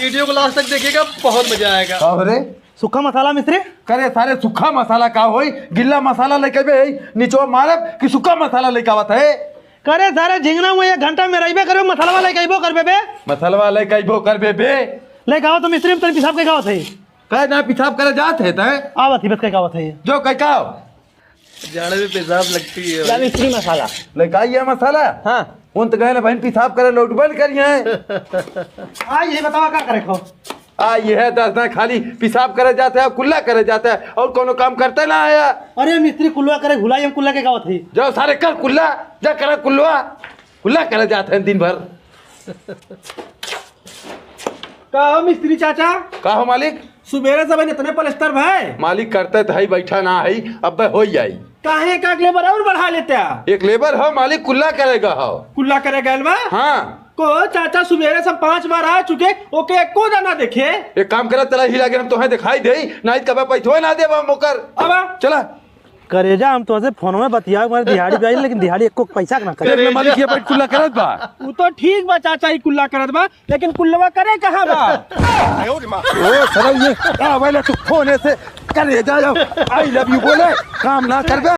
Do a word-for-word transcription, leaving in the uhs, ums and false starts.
वीडियो को लास्ट तक देखिएगा, बहुत मजा आएगा। का हो रे? सूखा मसाला मिस्त्री। करे सारे, सूखा मसाला का होई? गिल्ला मसाला लेके बे, निचवा मारब कि सूखा मसाला लेके आवत है? करे सारे, झिंगना में एक घंटा में रहिबे करबे, मसालवा लेके अइबो करबे बे। मसालवा लेके अइबो करबे बे। लेके आओ तो मिस्त्री, हम तनी पेशाब के आवत है। कहे ना पेशाब करे जात है तय? आवत ही बस के आवत है। जो कह का? जाड़े में पेशाब लगती है या भाई। मिस्त्री मसाला। लेके आई है मसाला? हाँ। उन तो गए ना बहन पेशाब करे लौट बंद करिए। आ ये बतावा का करे खो? आ ये है दस ना खाली पेशाब करे जाते हैं, कुल्ला करे जाते हैं और कोनो काम करते ना आया। अरे मिस्त्री कुल्ला करे भुलाई हम कुल्ला के गावत है। जो सारे कर कुल्ला, जा करे कुल्ला, कुल्ला करे जाते हैं दिन भर। का हो मिस्त्री चाचा? का हो मालिक? सुबेरे से बहन इतने पलस्तर भाई? मालिक करते तो है, बैठा ना है, अब हो जाई। काहे का एक लेबर और बढ़ा लेते हैं? एक लेबर हो मालिक, कुल्ला करेगा हो। कुल्ला करे गैल बा? हाँ। को चाचा सुबेरे से पांच बार आ चुके, ओके एको जना देखे। एक काम करा, चला हिला के हम तोहे दिखाई दे, नहीं तो कबे पैसवा ना देबा मोकर। अब चला। करेजा, हम तोहसे फोन में बतिया, हमारे दिहाड़ी पे आई, लेकिन दिहाड़ी एको पैसा के ना करे। देख ले मालिक, ये बैठ कुल्ला करत बा। उ तो ठीक बा चाचा, ई कुल्ला करत बा, लेकिन कुल्लवा करे कहाँ बा? ओ सरौ, ये आवेला तू फोने से, करेजा, I love you बोले, काम ना करबे।